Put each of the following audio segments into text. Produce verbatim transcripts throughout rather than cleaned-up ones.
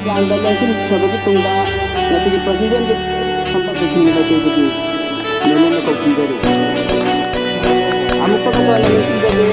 ꯂꯥꯡꯗ ꯂꯦꯡꯁꯤꯟꯈ꯭ꯔꯕꯒꯤ ꯇꯨꯡꯗ ꯉꯁꯤꯒꯤ presidentꯒꯤ ꯐꯝꯐꯝꯗ ꯁꯤꯟꯕ ꯃꯥꯏꯀꯩꯗꯒꯤ ꯃꯦꯝ ꯑꯃ ꯀꯧꯈꯤꯖꯔꯤ꯫ ꯑꯃꯨꯛꯇ ꯃꯈꯣꯏꯅ ꯅꯤꯡꯁꯤꯡꯖꯒꯦ꯫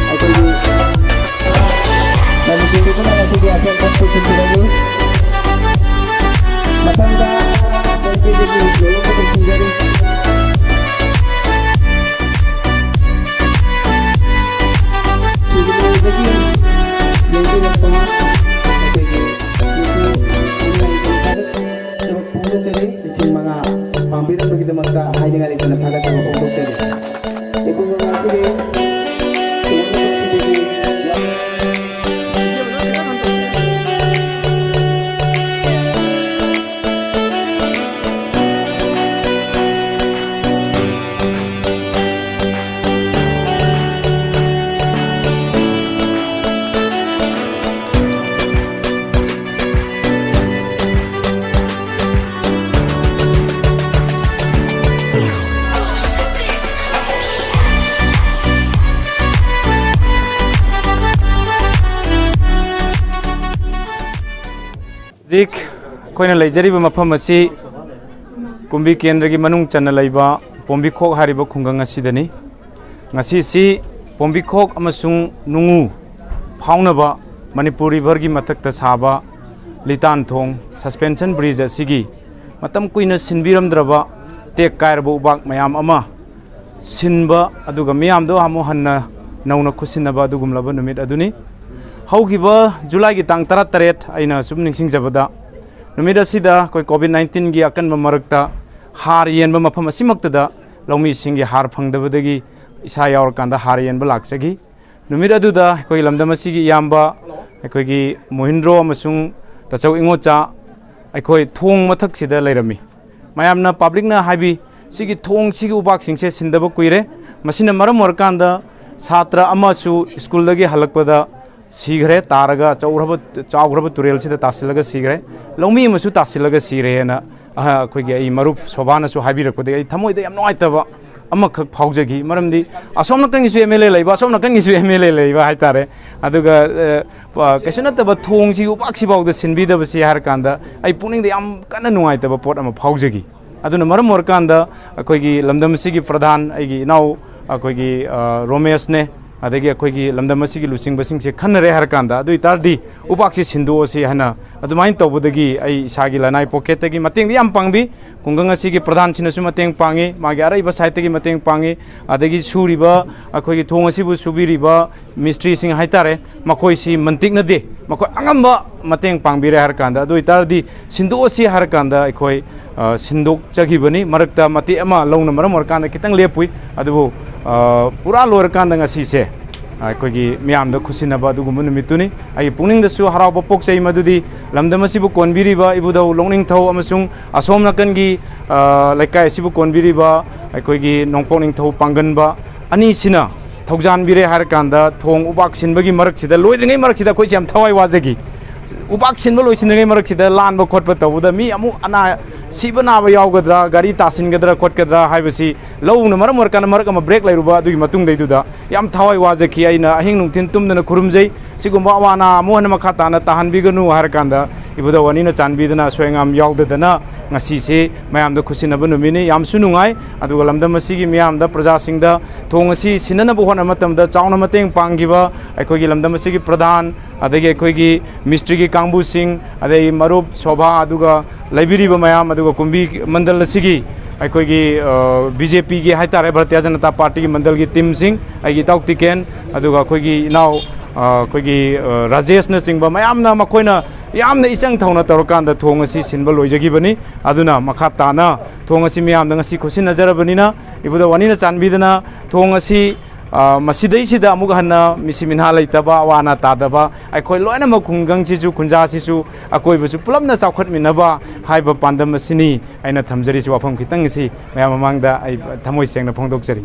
ꯑꯩꯈꯣꯏꯒꯤ ꯃꯅꯤꯄꯨꯔꯒꯤ ꯈꯨꯟꯅꯥꯏ ꯑꯁꯤꯒꯤ ꯑꯄꯦꯟꯕ ꯄꯨꯟꯁꯤꯟꯕꯤꯔꯝꯃꯤ꯫ ꯃꯊꯪꯗ ꯀꯩꯊꯦꯜꯗꯒꯤ ꯂꯣꯏꯔꯛꯄ ꯄꯨꯟꯁꯤꯟꯖꯔꯤ꯫ ꯁꯤꯒꯤꯗꯒꯤ ꯂꯦꯡꯕꯤꯔꯛꯄ ꯑꯩꯈꯣꯏꯒꯤ ꯅꯨꯄꯤ ꯑꯉꯥꯡꯁꯤꯡ ꯊꯕꯛ ꯐꯣꯡꯗꯣꯛꯆꯔꯤ꯫ ꯂꯤꯁꯤꯡ ꯃꯉꯥ ꯄꯥꯡꯕꯤꯔꯝꯕꯒꯤꯗꯃꯛꯇ ꯍꯥꯏꯅꯤꯡꯉꯥꯏ ꯂꯩꯇꯅ ꯊꯥꯒꯠꯆꯕ ꯐꯣꯡꯗꯣꯛꯆꯔꯤ꯫ ꯂꯩꯐꯝ ꯂꯣꯛꯐꯝ ꯑꯁꯤꯒꯤ ꯍꯧꯖꯤꯛ ꯑꯩꯈꯣꯏꯅ ꯂꯩꯖꯔꯤꯕ ꯃꯐꯝ ꯑꯁꯤ ꯀꯨꯝꯕꯤ ꯀꯦꯟꯗ꯭ꯔꯒꯤ ꯃꯅꯨꯡ ꯆꯟꯅ ꯂꯩꯕ ꯄꯣꯝꯕꯤꯈꯣꯛ ꯍꯥꯏꯔꯤꯕ ꯈꯨꯡꯒꯪ ꯑꯁꯤꯗꯅꯤ꯫ ꯉꯁꯤꯁꯤ ꯄꯣꯝꯕꯤꯈꯣꯛ ꯑꯃꯁꯨꯡ ꯅꯨꯡꯉꯨ ꯐꯥꯎꯅꯕ ꯃꯅꯤꯄꯨꯔ ꯔꯤꯚꯔꯒꯤ ꯃꯊꯛꯇ ꯁꯥꯕ ꯂꯤꯇꯥꯟ ꯊꯣꯡ suspension bridge ꯑꯁꯤꯒꯤ ꯃꯇꯝ ꯀꯨꯏꯅ ꯁꯤꯟꯕꯤꯔꯝꯗ꯭ꯔꯕ ꯇꯦꯛ ꯀꯥꯏꯔꯕ ꯎꯕꯥꯛ ꯃꯌꯥꯝ ꯑꯃ ꯁꯤꯟꯕ, ꯑꯗꯨꯒ ꯃꯤꯌꯥꯝꯗꯣ ꯑꯃꯨꯛ ꯍꯟꯅ ꯅꯧꯅ ꯈꯨꯠꯁꯤꯟꯅꯕ ꯑꯗꯨꯒꯨꯝꯂꯕ ꯅꯨꯃꯤꯠ ꯑꯗꯨꯅꯤ꯫ ꯍꯧꯈꯤꯕ ꯖꯨꯂꯥꯏꯒꯤ ꯇꯥꯡ ꯇꯔꯥꯇꯔꯦꯠ, ꯑꯩꯅ ꯁꯨꯝ ꯅꯤꯡꯁꯤꯡꯖꯕꯗ, ꯅꯨꯃꯤꯠ ꯑꯁꯤꯗ ꯑꯩꯈꯣꯏ COVID nineteenꯒꯤ ꯑꯀꯟꯕ ꯃꯔꯛꯇ ꯍꯥꯔ ꯌꯦꯟꯕ ꯃꯐꯝ ꯑꯁꯤꯃꯛꯇꯗ ꯂꯧꯃꯤꯁꯤꯡꯒꯤ ꯍꯥꯔ ꯐꯪꯗꯕꯗꯒꯤ ꯏꯁꯥ ꯌꯥꯎꯔꯀꯥꯟꯗ ꯍꯥꯔ ꯌꯦꯟꯕ ꯂꯥꯛꯆꯈꯤ꯫ ꯅꯨꯃꯤꯠ ꯑꯗꯨꯗ ꯑꯩꯈꯣꯏꯒꯤ ꯂꯝꯗꯝ ꯑꯁꯤꯒꯤ ꯏꯌꯥꯝꯕ ꯑꯩꯈꯣꯏꯒꯤ ꯃꯣꯍꯤꯟꯗ꯭ꯔꯣ ꯑꯃꯁꯨꯡ ꯇꯥꯆꯧ ꯏꯉꯣꯆꯥ ꯑꯩꯈꯣꯏ ꯊꯣꯡ ꯃꯊꯛꯁꯤꯗ ꯂꯩꯔꯝꯃꯤ꯫ ꯃꯌꯥꯝꯅ, ꯄꯕ꯭ꯂꯤꯛꯅ ꯍꯥꯏꯕꯤ, "ꯁꯤꯒꯤ ꯊꯣꯡ, ꯁꯤꯒꯤ ꯎꯕꯥꯛꯁꯤꯡꯁꯦ ꯁꯤꯟꯗꯕ ꯀꯨꯏꯔꯦ, ꯃꯁꯤꯅ ꯃꯔꯝ ꯑꯣꯏꯔꯀꯥꯟꯗ ꯁꯥꯇ꯭ꯔ ꯑꯃꯁꯨ ꯁ꯭ꯀꯨꯜꯗꯒꯤ ꯍꯜꯂꯛꯄꯗ ꯁꯤꯈ꯭ꯔꯦ, ꯇꯥꯔꯒ ꯆꯥꯎꯈ꯭ꯔꯕ, ꯆꯥꯎꯈ꯭ꯔꯕ ꯇꯨꯔꯦꯜꯁꯤꯗ ꯇꯥꯁꯤꯜꯂꯒ ꯁꯤꯈ꯭ꯔꯦ, ꯂꯧꯃꯤ ꯑꯃꯁꯨ ꯇꯥꯁꯤꯜꯂꯒ ꯁꯤꯔꯦꯅ", ꯑꯍ, ꯑꯩꯈꯣꯏꯒꯤ ꯑꯩ ꯃꯔꯨꯞ ꯁꯣꯚꯥꯅꯁꯨ ꯍꯥꯏꯕꯤꯔꯛꯄꯗꯒꯤ ꯑꯩ ꯊꯃꯣꯏꯗ ꯌꯥꯝ ꯅꯨꯡꯉꯥꯏꯇꯕ ꯑꯃꯈꯛ ꯐꯥꯎꯖꯈꯤ꯫ ꯃꯔꯝꯗꯤ ꯑꯁꯣꯝ ꯅꯥꯀꯟꯒꯤꯁꯨ ꯑꯦꯝ ꯑꯦꯜ ꯑꯦ ꯂꯩꯕ, ꯑꯁꯣꯝ ꯅꯥꯀꯟꯒꯤꯁꯨ ꯑꯦꯝ ꯑꯦꯜ ꯑꯦ ꯂꯩꯕ ꯍꯥꯏꯇꯥꯔꯦ꯫ ꯑꯗꯨꯒ, ꯑ, ꯄ-, ꯀꯩꯁꯨ ꯅꯠꯇꯕ ꯊꯣꯡꯁꯤ, ꯎꯕꯥꯛꯁꯤꯐꯥꯎꯗ ꯁꯤꯟꯕꯤꯗꯕꯁꯤ ꯍꯥꯏꯔꯀꯥꯟꯗ ꯑꯩ ꯄꯨꯛꯅꯤꯡꯗ ꯌꯥꯝ ꯀꯟꯅ ꯅꯨꯡꯉꯥꯏꯇꯕ ꯄꯣꯠ ꯑꯃ ꯐꯥꯎꯖꯈꯤ꯫ ꯑꯗꯨꯅ ꯃꯔꯝ ꯑꯣꯏꯔꯀꯥꯟꯗ ꯑꯩꯈꯣꯏꯒꯤ ꯂꯝꯗꯝ ꯑꯁꯤꯒꯤ ꯄ꯭ꯔꯙꯥꯟ, ꯑꯩꯒꯤ ꯏꯅꯥꯎ ꯑꯩꯈꯣꯏꯒꯤ, ꯑ, ꯔꯣꯃꯦꯁꯅꯦ, ꯑꯗꯒꯤ ꯑꯩꯈꯣꯏꯒꯤ ꯂꯝꯗꯝ ꯑꯁꯤꯒꯤ ꯂꯨꯆꯤꯡꯕꯁꯤꯡꯁꯦ ꯈꯟꯅꯔꯦ ꯍꯥꯏꯔꯀꯥꯟꯗ, ꯑꯗꯨ ꯑꯣꯏꯇꯥꯔꯗꯤ ꯎꯕꯥꯛꯁꯤ ꯁꯤꯟꯗꯣꯛꯑꯁꯤ ꯍꯥꯏꯅ ꯑꯗꯨꯃꯥꯏꯅ ꯇꯧꯕꯗꯒꯤ ꯑꯩ ꯏꯁꯥꯒꯤ ꯂꯅꯥꯏ ꯄꯣꯀꯦꯠꯇꯒꯤ ꯃꯇꯦꯡꯗꯤ ꯌꯥꯝ ꯄꯥꯡꯕꯤ꯫ ꯈꯨꯡꯒꯪ ꯑꯁꯤꯒꯤ ꯄ꯭ꯔꯙꯥꯟꯁꯤꯅꯁꯨ ꯃꯇꯦꯡ ꯄꯥꯡꯉꯤ, ꯃꯥꯒꯤ ꯑꯔꯩꯕ ꯁꯥꯏꯠꯇꯒꯤ ꯃꯇꯦꯡ ꯄꯥꯡꯉꯤ, ꯑꯗꯒꯤ ꯁꯨꯔꯤꯕ, ꯑꯩꯈꯣꯏꯒꯤ ꯊꯣꯡ ꯑꯁꯤꯕꯨ ꯁꯨꯕꯤꯔꯤꯕ ꯃꯤꯁꯇ꯭ꯔꯤꯁꯤꯡ ꯍꯥꯏꯇꯥꯔꯦ, ꯃꯈꯣꯏꯁꯤ ꯃꯟꯇꯤꯛꯅꯗꯦ, ꯃꯈꯣꯏ ꯑꯉꯝꯕ ꯃꯇꯦꯡ ꯄꯥꯡꯕꯤꯔꯦ ꯍꯥꯏꯔꯀꯥꯟꯗ, ꯑꯗꯨ ꯑꯣꯏꯇꯥꯔꯗꯤ ꯁꯤꯟꯗꯣꯛꯑꯁꯤ ꯍꯥꯏꯔꯀꯥꯟꯗ ꯑꯩꯈꯣꯏ, ꯑ, ꯁꯤꯟꯗꯣꯛꯆꯈꯤꯕꯅꯤ꯫ ꯃꯔꯛꯇ ꯃꯇꯦꯛ ꯑꯃ ꯂꯧꯅ ꯃꯔꯝ ꯑꯣꯏꯔꯀꯥꯟꯗ ꯈꯤꯇꯪ ꯂꯦꯞꯄꯨꯏ, ꯑꯗꯨꯕꯨ, ꯑ, ꯄꯨꯔꯥ ꯂꯣꯏꯔꯀꯥꯟꯗ ꯉꯁꯤꯁꯦ ꯑꯩꯈꯣꯏꯒꯤ ꯃꯤꯌꯥꯝꯗ ꯈꯨꯠꯁꯤꯟꯅꯕ ꯑꯗꯨꯒꯨꯝꯕ ꯅꯨꯃꯤꯠꯇꯨꯅꯤ꯫ ꯑꯩꯒꯤ ꯄꯨꯛꯅꯤꯡꯗꯁꯨ ꯍꯔꯥꯎꯕ ꯄꯣꯛꯆꯩ, ꯃꯗꯨꯗꯤ ꯂꯝꯗꯝ ꯑꯁꯤꯕꯨ ꯀꯣꯟꯕꯤꯔꯤꯕ ꯏꯕꯨꯙꯧ ꯂꯣꯛꯅꯤꯡꯊꯧ ꯑꯃꯁꯨꯡ ꯑꯁꯣꯝ ꯅꯥꯀꯟꯒꯤ, ꯑ, ꯂꯩꯀꯥꯏ ꯑꯁꯤꯕꯨ ꯀꯣꯟꯕꯤꯔꯤꯕ ꯑꯩꯈꯣꯏꯒꯤ ꯅꯣꯡꯄꯣꯛ ꯅꯤꯡꯊꯧ ꯄꯥꯡꯒꯟꯕ ꯑꯅꯤꯁꯤꯅ ꯊꯧꯖꯥꯟꯕꯤꯔꯦ ꯍꯥꯏꯔꯀꯥꯟꯗ, ꯊꯣꯡ ꯎꯕꯥꯛ ꯁꯤꯟꯕꯒꯤ ꯃꯔꯛꯁꯤꯗ, ꯂꯣꯏꯗ꯭ꯔꯤꯉꯩ ꯃꯔꯛꯁꯤꯗ ꯑꯩꯈꯣꯏꯁꯦ ꯌꯥꯝ ꯊꯋꯥꯏ ꯋꯥꯖꯈꯤ꯫ ꯎꯕꯥꯛ ꯁꯤꯟꯕ ꯂꯣꯏꯁꯤꯟꯗ꯭ꯔꯤꯉꯩ ꯃꯔꯛꯁꯤꯗ ꯂꯥꯟꯕ ꯈꯣꯠꯄ ꯇꯧꯕꯗ ꯃꯤ ꯑꯃꯨꯛ ꯑꯅꯥ, ꯁꯤꯕ ꯅꯥꯕ ꯌꯥꯎꯒꯗ꯭ꯔꯥ, ꯒꯥꯔꯤ ꯇꯥꯁꯤꯟꯒꯗ꯭ꯔꯥ ꯈꯣꯠꯀꯗ꯭ꯔꯥ ꯍꯥꯏꯕꯁꯤ ꯂꯧꯅ ꯃꯔꯝ ꯑꯣꯏꯔꯀꯥꯟꯗ ꯃꯔꯛ ꯑꯃ ꯕ꯭ꯔꯦꯛ ꯂꯩꯔꯨꯕ, ꯑꯗꯨꯒꯤ ꯃꯇꯨꯡꯗꯩꯗꯨꯗ ꯌꯥꯝ ꯊꯋꯥꯏ ꯋꯥꯖꯈꯤ꯫ ꯑꯩꯅ ꯑꯍꯤꯡ ꯅꯨꯡꯊꯤꯟ ꯇꯨꯝꯗꯅ ꯈꯨꯔꯨꯝꯖꯩ, ꯁꯤꯒꯨꯝꯕ ꯑꯋꯥ ꯑꯅꯥ ꯑꯃꯨꯛ ꯍꯟꯅ ꯃꯈꯥ ꯇꯥꯅ ꯇꯥꯍꯟꯕꯤꯒꯅꯨ ꯍꯥꯏꯔꯀꯥꯟꯗ, ꯏꯕꯨꯙꯧ ꯑꯅꯤꯅ ꯆꯥꯟꯕꯤꯗꯅ ꯑꯁꯣꯏ ꯑꯉꯥꯝ ꯌꯥꯎꯗꯗꯅ ꯉꯁꯤꯁꯤ ꯃꯌꯥꯝꯗ ꯈꯨꯠꯁꯤꯟꯅꯕ ꯅꯨꯃꯤꯠꯅꯤ꯫ ꯌꯥꯝꯁꯨ ꯅꯨꯡꯉꯥꯏ꯫ ꯑꯗꯨꯒ ꯂꯝꯗꯝ ꯑꯁꯤꯒꯤ ꯃꯤꯌꯥꯝꯗ, ꯄ꯭ꯔꯖꯥꯁꯤꯡꯗ ꯊꯣꯡ ꯑꯁꯤ ꯁꯤꯟꯅꯅꯕ ꯍꯣꯠꯅꯕ ꯃꯇꯝꯗ ꯆꯥꯎꯅ ꯃꯇꯦꯡ ꯄꯥꯡꯈꯤꯕ ꯑꯩꯈꯣꯏꯒꯤ ꯂꯝꯗꯝ ꯑꯁꯤꯒꯤ ꯄ꯭ꯔꯙꯥꯟ, ꯑꯗꯒꯤ ꯑꯩꯈꯣꯏꯒꯤ ꯃꯤꯁꯇ꯭ꯔꯤꯒꯤ ꯀꯥꯡꯕꯨꯁꯤꯡ, ꯑꯗꯩ ꯃꯔꯨꯞ ꯁꯣꯚꯥ, ꯑꯗꯨꯒ ꯂꯩꯕꯤꯔꯤꯕ ꯃꯌꯥꯝ, ꯑꯗꯨꯒ ꯀꯨꯝꯕꯤ ꯃꯟꯗꯜ ꯑꯁꯤꯒꯤ ꯑꯩꯈꯣꯏꯒꯤ, ꯑ, ꯕꯤ ꯖꯦ ꯄꯤꯒꯤ ꯍꯥꯏꯇꯥꯔꯦ, ꯚꯥꯔꯇꯤꯌ ꯖꯅꯇꯥ ꯄꯥꯔꯇꯤꯒꯤ ꯃꯟꯗꯜꯒꯤ ꯇꯤꯝꯁꯤꯡ, ꯑꯩꯒꯤ ꯏꯇꯥꯎ ꯇꯤꯀꯦꯟ, ꯑꯗꯨꯒ ꯑꯩꯈꯣꯏꯒꯤ ꯏꯅꯥꯎ, ꯑ, ꯑꯩꯈꯣꯏꯒꯤ, ꯑ, ꯔꯥꯖꯦꯁꯅꯆꯤꯡꯕ ꯃꯌꯥꯝꯅ, ꯃꯈꯣꯏꯅ ꯌꯥꯝꯅ ꯏꯆꯪ ꯊꯧꯅ ꯇꯧꯔꯀꯥꯟꯗ ꯊꯣꯡ ꯑꯁꯤ ꯁꯤꯟꯕ ꯂꯣꯏꯖꯈꯤꯕꯅꯤ꯫ ꯑꯗꯨꯅ ꯃꯈꯥ ꯇꯥꯅ ꯊꯣꯡ ꯑꯁꯤ ꯃꯤꯌꯥꯝꯗ ꯉꯁꯤ ꯈꯨꯠꯁꯤꯟꯅꯖꯔꯕꯅꯤꯅ, ꯏꯕꯨꯙꯧ ꯑꯅꯤꯅ ꯆꯥꯟꯕꯤꯗꯨꯅ ꯊꯣꯡ ꯑꯁꯤ ꯑ, ꯃꯁꯤꯗꯩꯁꯤꯗ ꯑꯃꯨꯛ ꯍꯟꯅ ꯃꯤꯁꯤ ꯃꯤꯅꯥ ꯂꯩꯇꯕ, ꯑꯋꯥ ꯑꯅꯥ ꯇꯥꯗꯕ, ꯑꯩꯈꯣꯏ ꯂꯣꯏꯅꯃꯛ ꯈꯨꯡꯒꯪꯁꯤꯁꯨ, ꯈꯨꯟꯖꯥꯁꯤꯁꯨ, ꯑꯀꯣꯏꯕꯁꯨ ꯄꯨꯂꯞꯅ ꯆꯥꯎꯈꯠꯃꯤꯟꯅꯕ ꯍꯥꯏꯕ ꯄꯥꯟꯗꯝ ꯑꯁꯤꯅꯤ ꯑꯩꯅ ꯊꯝꯖꯔꯤꯁꯤ꯫ ꯋꯥꯐꯝ ꯈꯤꯇꯪ ꯑꯁꯤ ꯃꯌꯥꯝ ꯃꯃꯥꯡꯗ ꯑꯩ ꯊꯃꯣꯏ ꯁꯦꯡꯅ ꯐꯣꯡꯗꯣꯛꯆꯔꯤ꯫